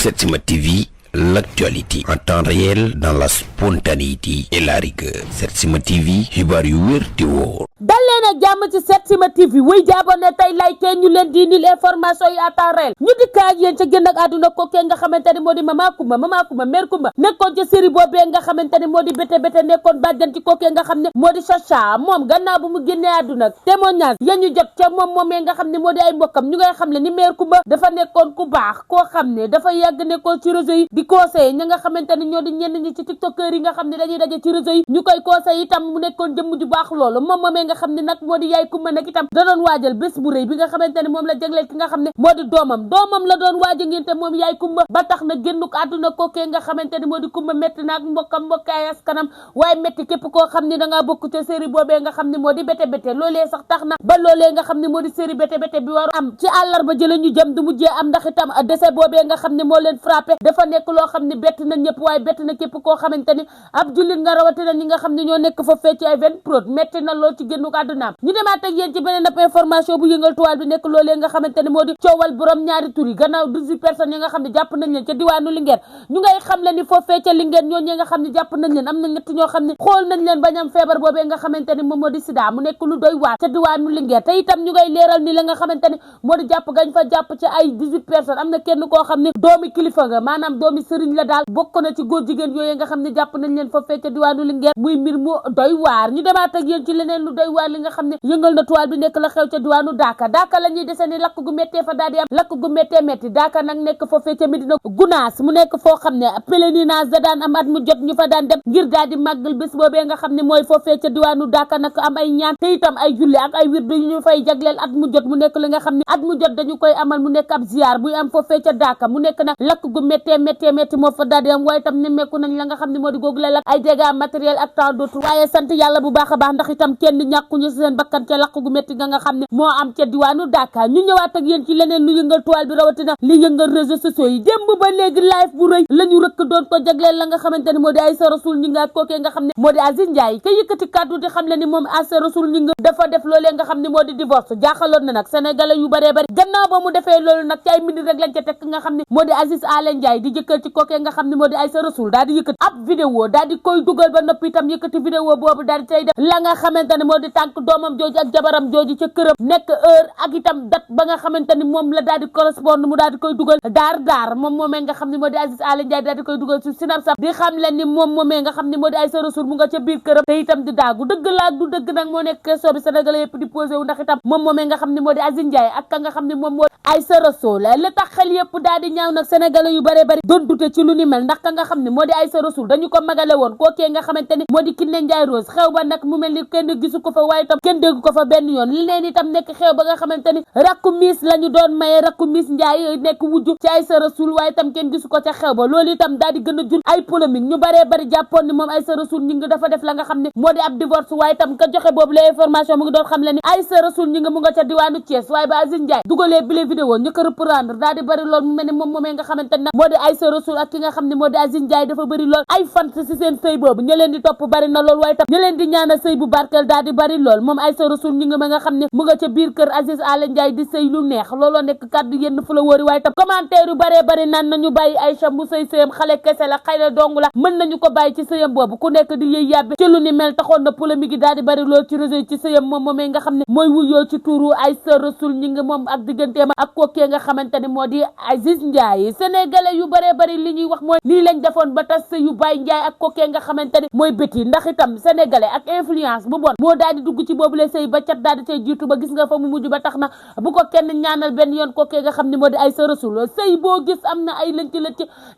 Setsima TV, l'actualité en temps réel dans la spontanéité et la rigueur. Setsima TV, xibaar yu wér te wóor. dal leen ak jàmm ci Setsima TV wuy jaabone tey like ñu leen di indil information yi à temps réel ñu dikk ak yéen ca génn ak àdduna kookee nga xamante ni moo di Mama Coumba mère Coumba nekkoon ca série boobee nga xamante ni moo di bété nekkoon bàjjan ci kookee nga xam ne moo di Chacha moom gannaaw bu mu génnee àdduna témoignage ya ñu jot ca moomee nga xam ne moo di ay mbokkam ñu ngay xam le ni mère Coumba dafa nekkoon ku baax koo xam ne dafa yàgg nekkoon ci réseau yi di conseil ñi nga xamante ni ñoo di ñenn ñi ci tiktokeur yi nga xam ne dañuy daje ci réseau yi ñu koy conseil itam mu nekkoon jëmm ju baax loolu moom moomee nga xam ne nag moo di yaay Coumba nag itam da doon waajal bés bu rëy bi nga xamante ne moom la jagleel ki nga xam ne moo di doomam la doon waaja ngénte moom yaay Coumba ba tax na génnuk àdduna kookee nga xamante ne moo di Coumba métti naak mbokkaay askanam waaye métti képp koo xam ne dangaa bokk ca série boobee nga xam ne moo di bété loolee sax tax na ba loolee nga xam ne moo di série bété bi waru am ci àllarba jële ñu jëm du mujjee am ndax itam décès boobee nga xam ne moo leen frappé dafa nekk loo xam ne bett na ñëpp waaye bett na képp koo xamante ni ab jullit nga rawatina ñi nga xam ne ñoo nekk fa fee ci ay Evenprod métti na lool ci génnuk àddunaam ñu demaat ak yéen ci beneen ab information bu yëngal toile bi nekk loolee nga xamante ni moo di coowal borom ñaari tur yi gannaaw 18 personnes yi nga xam ne jàpp nañ leen ca diwaanu Linguère ñu ngay xam le ni foofee ca Linguère ñoo ñi nga xam ne jàpp nañ leen am na ñett ñoo xam ne xool nañ leen bañ am feebar boobee nga xamante ni moom moo di sida mu nekk lu doy waar ca diwaanu Linguère te itam ñu ngay leeral ni la nga xamante ni moo di jàpp gañ fa jàpp ci ay 18 personnes am na kenn koo xam ne doomi kilifa nga maanaam doomi sëriñ la daal bokk na ci góor jigéen yooyu nga xam ne jàpp nañ leen foofee ca diwaanu Linguère muy mbir mu doy waar ñu demaat ak yéen ci leneen lu doy waar li nga xam ne yëngal na toile bi nekk la xew ca diwaanu Daaka la ñuy dese ni lakk gu méttee fa daal di am lakk gu méttee métti Daaka nag nekk foofee ca Medina Gunaas mu nekk foo xam ne pèlerinage da daan am at mu jot ñu fa daan dem ngir daal di màggal bés boobee nga xam ne mooy foofee ca diwaanu Daaka nag am ay ñaan te itam ay julli ak ay wirdu yu ñu fay jagleel at mu jot mu nekk li nga xam ne at mu jot dañu koy amal mu nekk ab ziar buy am foofee ca Daaka mu nekk nag lakk gu méttee métti moo fa daal di am waaye itam nemmeeku nañ la nga xam ne moo di googu la lakk ay dégâts matériel ak tant d'autres waaye sant yàlla bu baax a baax ndax itam kenn ñàkkuñu seen bakkan ca lakk gu métti nga xam ne moo am ca diwaanu Daaka ñu ñëwaat ak yéen ci leneen lu yëngal toile bi rawatina li yëngal réseaux sociaux yi démb ba léegi live bu rëy la ñu rëkk doon ko jagleel la nga xamante ni moo di Aïssa Rassoul Gningue ak kookee nga xam ne moo di Aziz Ndiaye ka yëkkati kàddu di xam le ni moom Aïssa Rassoul Gningue dafa def loolee nga xam ne moo di divorce jaaxaloon na nag sénégalais yu bëree bëri gannaaw ba mu defee loolu nag ci ay minutes rek lañ ca tekk nga xam ne moo di Aziz Alen Ndiaye di jëkkër ci kookee nga xam ne moo di Aïssa Rassoul daal di yëkkati ab vidéo daal di koy dugal ba noppi itam yëkkati vidéo boobu daal di tey def la nga xamante ne moo di tànk doomam jooju ak jabaram jooju ca këram nekk heure ak itam date ba nga xamante ni moom la daal di correspondre mu daal di koy dugal daar moom moomee nga xam ne moo di Aziz Alen Ndiaye daal di koy dugal ci Snapchat di xam leen ni moom moomee nga xam ne moo di Aïssa Rassoul mu nga ca biir këram te itam di daagu dëgg la ak du dëgg nag moo nekk question bi sénégalais yëpp di posé wu ndax itam moom moomee nga xam ne moo di Aziz Ndiaye ak ka nga xam ne moom moo Aïssa Rassoul li tax xel yëpp daal di ñaaw nag sénégalais yu bëree bëri doon dute ci lu ni mel ndax ka nga xam ne moo di Aïssa Rassoul dañu ko magale woon kookee nga xamante ni moo di Kiné Ndiaye Rose xew ba nag mu mel ni kenn gisu ko fa waaye itam kenn dégg ko fa benn yoon li leen itam nekk xew ba nga xamante ni rakku miis la ñu doon maye rakku miis Ndiaye nekk wujju ci Aïssa Rassoul waaye itam kenn gisu ko ca xew ba loolu itam daal di gën a jur ay polémique ñu bëree bëri jàppoon ni moom Aïssa Rassoul Gningue dafa def la nga xam ne moo di ab divorce waaye itam ka joxe boobu la information mu ngi doon xam le ni Aïssa Rassoul Gningue mu nga ca diwaanu Thiès waaye ba Aziz Ndiaye dugalee bile vidéo ñu ko reprendre daal di bëri lool mu mel ni moom moomee nga xamante ne moo di Aïssa Rassoul ak ki nga xam ne moo di Aziz Ndiaye dafa bëri lool ay fans ci seen sëy boobu ñu leen di topp bëri na lool waaye itam ñu leen di ñaanal sëy bu barkeel daal di bëri lool moom Aïssa Rassoul Gningue ma nga xam ne mu nga ca biir kër Aziz Alen Ndiaye di sëy lu neex looloo nekk kàddu yenn fu la wóori waaye itam commentaire yu bëree bëri naan nañu bàyyi Aïcha mu sëyam xale kese la xëy na dong la mën nañu ko bàyyi ci sëyam boobu ku nekk di yëy yàbbi ci lu ni mel taxoon na polémique yi daal di bëri lool ci réseau yi ci sëyam moom moomee nga xam ne mooy wuyoo ci tuuru Aïssa Rassoul Gningue moom ak digganteem ak kookee nga xamante ni moo di Aziz Ndiaye sénégalais yu bëree bëri li ñuy wax mooy lii lañ defoon ba tas sëy yu Baye Ndiaye ak kookee nga xamante ni mooy béti ndax itam sénégalais ak influence bu bon moo daal di dugg ci boobu la sëy ba cat daal di cay jiitu ba gis nga fa mu mujj ba tax na bu ko kenn ñaanal benn yoon kookee nga xam ne moo di Aïssa Rassoul sëy boo gis am na ay lënc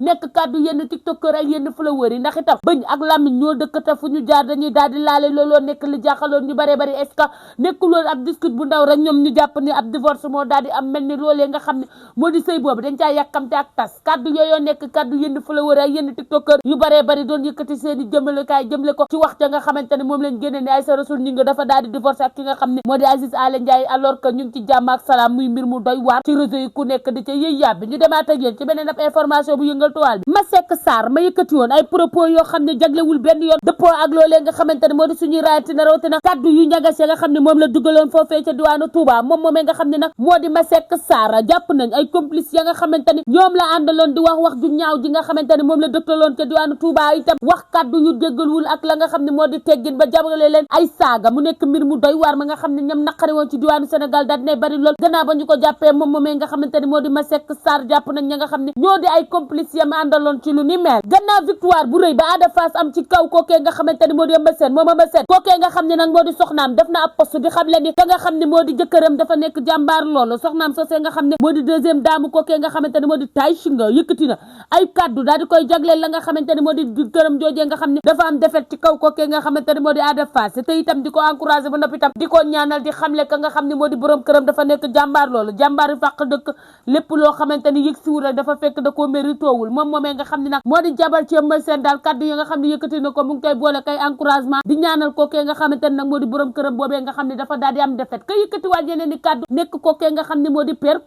nekk kàddu yenn tiktokeur ak yenn followers yi ndax itam bëñ ak làmmiñ ñoo dëkk te fu ñu jaar dañuy daal di laale looloo nekk li jaaxaloon ñu bëree bëri est-ce que nekkuloon ab discute bu ndaw rek ñoom ñu jàpp ni ab divorce moo daal di am mel ni loolee nga xam ne moo di sëy boobu dañ caa yàkkamte ak tas kàddu yooyoo nekk nekk kaddu yenn follower ay yenn tiktoker yu baree bari doon yëkkati seeni jëmalekaay jëmle ko ci wax ja nga xamante ne moom lañ génne ne Aïssa Rassoul Gningue dafa daal di divorcé ak ki nga xam ne moo di Aziz Aly Ndiaye alors que ñu ngi ci jàmm ak salaam muy mbir mu doy waar ci réseau yi ku nekk di ca yëy yàbbi ñu demaat ak yéen ci beneen ab information bu yëngal toile bi Masseck Sarr ma yëkkati woon ay propos yoo xam ne jaglewul benn yoon dëppoo ak loolee nga xamante ne moo di suñuy rawatina kaddu yu ñagas ya nga xam ne moom la dugaloon foofee ca diwaanu Touba moom moomee nga xam ne nag moo di Masseck Sarr jàpp nañ ay complice ya nga xamante ni ñoom la àndaloon di wax ju ñaaw ji nga xamante ne moom la dëkkaloon ca diwaanu Touba itam wax kaddu yu déggalwul ak la nga xam ne moo di teggin ba jàppale leen ay saaga mu nekk mbir mu doy waar ma nga xam ne ñoom naqari woon ci diwaanu Sénégal daal dinay bari lool gannaaw ba ñu ko jàppee moom moomee nga xamante ni moo di Masseck Sarr jàpp nañ ña nga xam ne ñoo di ay complice ya ma àndaloon ci lu ni mel gannaaw victoire bu rëy ba Ada Fass am ci kaw kookee nga xamante ni moo di Eumeu Sène moom Eumeu Sène kookee nga xam ne nag moo di soxnaam def na ab poste di xam le ni ka nga xam ne moo di jëkkëram dafa nekk jàmbaar loolu soxnaam sosee nga xam ne moo di deuxième dame kookee nga xamante ni moo di Tay Shinga yëkkati na ay kaddu daal di koy jagleel la nga xamante ni moo di jëkkëram joojee nga xam ne dafa am defet ci kaw kookee nga xamante ni moo di Ada Fass te itam di ko encouragé ba noppi itam di ko ñaanal di xamle ka nga xam ne moo di borom këram dafa nekk jàmbaar loolu jàmbaar yu fàq dëkk lépp loo xamante ni yëg siwul rek dafa fekk da koo méritoowul moom moomee nga xam ne nag moo di jabar ci Eumeu Sène daal kaddu yi nga xam ne yëkkati na ko mu ngi koy boole kay encouragement di ñaanal kookee nga xamante ni nag moo di borom këram boobee nga xam ne dafa daal di am defet ka yëkkati waaj yeneen ni kaddu nekk kookee nga xam ne moo di Père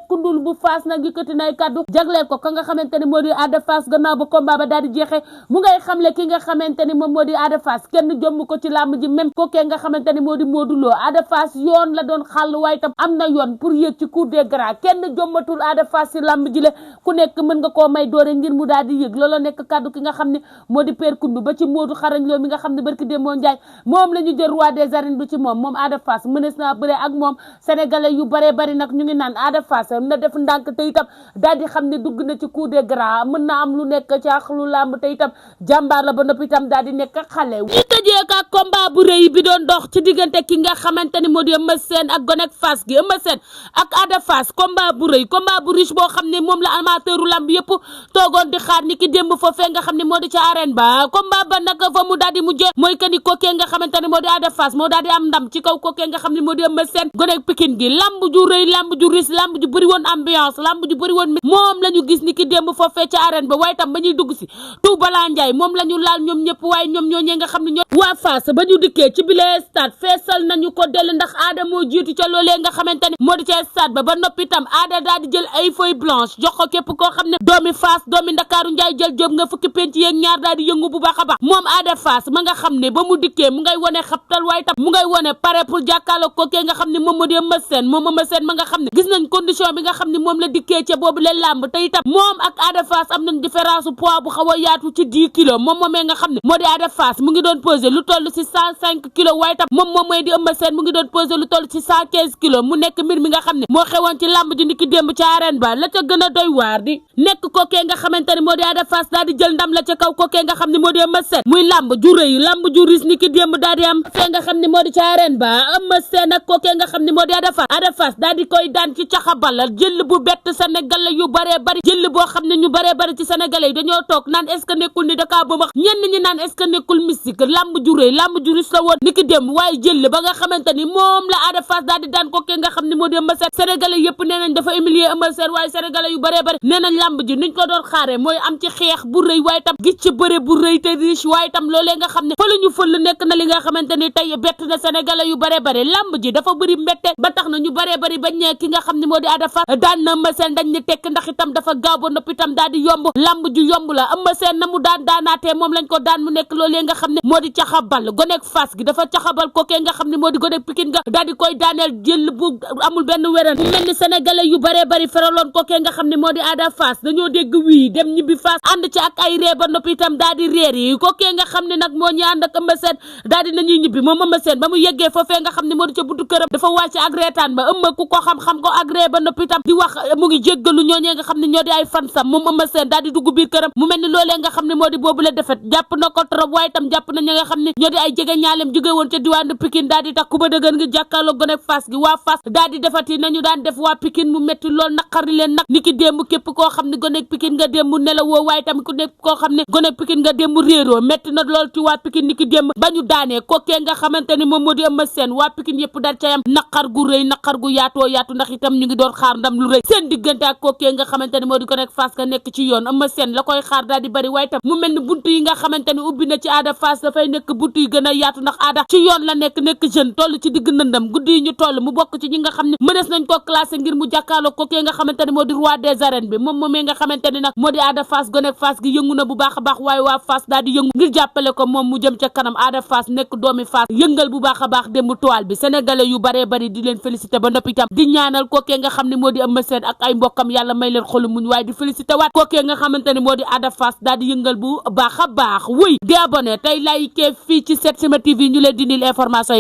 Koundoul bu Fass nag yëkkati na ay kaddu jagleel ko ka nga xamante ni moo di Ada Fass gannaaw ba combat ba daal di jeexee mu ngay xamle ki nga xamante ni moom moo di Ada Fass kenn jomm ko ci làmb ji même kookee nga xamante ni moo di Modou Lo Ada Fass yoon la doon xàll waaye tam am na yoon pour yéeg ci cour des grands kenn jommatul Ada Fass ci làmb ji la ku nekk mën nga koo may doore ngir mu daal di yëg loolu nekk kaddu ki nga xam ne moo di Père Koundoul ba ci Modou Xarañ Lo mi nga xam ne barki Demba Ndiaye moom la ñu jël roi des arènes du ci moom Ada Fass mënees naa bëre ak moom sénégalais yu bare bari nag ñu ngi naan Ada Fass na def ndànk te itam daal di xam ne dugg na ci cour des grands mën na am lu nekk ci axlu làmb te itam jàmbaar la ba noppi itam daal di nekk xale ñu tëjee ka combat bu rëy bi doon dox ci diggante ki nga xamante ni moo di Eumeu Sène ak gonek Fass gi Eumeu Sène ak Ada Fass combat bu rëy combat bu riche boo xam ne moom la amateuru lamb yëpp toogoon di xaar ni ki démb foofee nga xam ne moo di ca arène ba combat ba nag fa mu daal di mujjee mooy que ni kookee nga xamante ne moo di Ada Fass moo daal di am ndam ci kaw kookee nga xam ne moo di Eumeu Sène gonek Pikine gi lamb ju rëy lamb ju riche lamb ju bëri woon ambiance lamb ju bëri woon moom la ñu gis ni ki démb foofee ca arène ba waaye tam ba ñuy dugg si Touba Ndiaye moom la ñu laal ñoom ñëpp waaye ñoom ñooñee nga xam ne ñoo waa Fass ba ñu dikkee ci bile stade feesal nañu ko dell ndax Ada moo jiitu ca loolee nga xamante ne moo di ca stade ba noppi tam Ada daal di jël ay feuille blanche jox ko képp koo xam ne doomi Fass doomi Ndakaaru Ndiaye jël jóob nga fukki penc yeeg ñaar daal di yëngu bu baax a baax moom Ada Fass ma nga xam ne ba mu dikkee mu ngay wone xaptal waaye tam mu ngay wone pare pour jàkkaarloo ko kee nga xam ne moom moo di Eumeu Sène moom Eumeu Sène ma nga xam ne gis nañ condition bi nga xam ne moom la dikkee ca boobu leen làmb te itam moom ak Ada Fass am nañ différence poids bu xaw a yaatu ci 10 kilos moom moomee nga xam ne moo di Ada Fass mu ngi doon peser lu toll ci 105 kilos waaye tam moom mooy di Eumeu Sène mu ngi doon peser lu toll ci 115 kilos mu nekk mbir mi nga xam ne moo xewoon ci làmb ji niki démb ca arène ba la ca gën a doy waar di nekk kookee nga xamante ne moo di Ada Fass daal di jël ndam la ca kaw kookee nga xam ne moo di Eumeu Sène muy làmb ju rëy làmb ju ris niki démb daal di am fee nga xam ne moo di ca arène ba Eumeu Sène ak kookee nga xam ne moo di Ada Fass daal di koy daan ci caxabal jël bu bett Sénégalais yu baree bari jël boo xam ne ñu baree bari ci Sénégalais yi dañoo toog naan est-ce que nekkul ni dakaa ba max ñenn ñi naan est-ce que nekkul mystique làmb ju rëy làmb ju ris la woon niki démb waaye jël ba nga xamante ni moom la Ada Fass daal di daan kookee nga xam ne moo di Eumeu Sène Sénégalais yëpp nee nañ dafa humilier Eumeu Sène waaye Sénégalais yu baree bari nee nañ làmb ji niñ ko doon xaare mooy am ci xeex bu rëy waaye tam gis ci bëre bu rëy te riche waaye tam loolee nga xam ne fa la ñu fël nekk na li nga xamante ni tey bett na Sénégalais yu baree bari làmb ji dafa bëri mbette ba tax na ñu baree bari bañ ne ki nga xam ne moo di Ada Fass daan na Eumeu Sène dañ ne tekk ndax itam dafa gaaw ba noppi itam daal di yomb làmb ju yomb la Eumeu Sène na mu daanaatee moom lañ ko daan mu nekk loolee nga xam ne moo di caxabal gonek Fass gi dafa caxabal kookee nga xam ne moo di gonek Pikine nga daal di koy daaneel jël bu amul benn wéran mu mel ni Sénégalais yu baree bari feraloon kookee nga xam ne moo di Ada Fass dañoo dégg wii dem ñibbi Fass ànd ci ak ay ree ba noppi itam daal di reer yi kookee nga xam ne nag moo ñu ànd ak Eumeu Sène daal di nañuy ñibbi moom Eumeu Sène ba mu yeggee foofee nga xam ne moo di ca buntu këram dafa wàcc ak reetaan ba Eumeu ku ko xam-xam ko ak ree ba noppi itam di wax mu ngi jéggalu ñooñee nga xam ne ñoo di ay fansam moom Eumeu Sène daal di dugg biir këram mu mel ni loolee nga xam ne moo di boobu la defet jàpp na ko trop waaye itam jàpp na ñi nga xam ne ñoo di ay jege ñaaleem jóge woon ca diwaanu Pikine daal di takku ba dëgër ngi jàkkaarloo gone Fass gi waa Fass daal di defati nañu daan def waa Pikine mu metti lool naqari leen nag niki démb képp koo xam ne gone Pikine nga démb nelawoo waaye tam ku nekk koo xam ne gone Pikine nga démb réeroo metti na lool ci waa Pikine niki démb ba ñu daanee kookee nga xamante ni moom moo di Eumeu Sène waa Pikine yëpp daal ca yam naqar gu rëy naqar gu yaatoo yaatu ndax itam ñu ngi doon xaar ndam lu rëy seen diggante ak kookee nga xamante ni moo di gone Fass nga nekk ci yoon Eumeu Sène la koy xaar daal di bari waaye tam mu mel ni buntu yi nga xamante ni ubbi na ci Ada Fass dafay nekk buntu yi gën a yaatu ndax Ada ci yoon la nekk jeune toll ci digg ndëndam guddi yi ñu toll mu bokk ci ñi nga xam ne mënees nañ ko classé ngir mu jàkkaarloo ko kee nga xamante ni moo di roi des arènes bi moom moomee nga xamante ni nag moo di Ada Fass gonek Fass gi yëngu na bu baax a baax waaye waa Fass daal di yëngu ngir jàppale ko moom mu jëm ca kanam Ada Fass nekk doomi Fass yëngal bu baax a baax démb toile bi sénégalais yu baree bari di leen félicité ba noppi itam di ñaanal kookee nga xam ne moo di Eumeu Sène ak ay mbokkam yàlla may leen xolu muñ waaye di félicité waat kookee nga xamante ni moo di Ada Fass daal di yëngal bu baax a baax wuy di abonné tey like fii ci Setsima TV ñu leen di indil information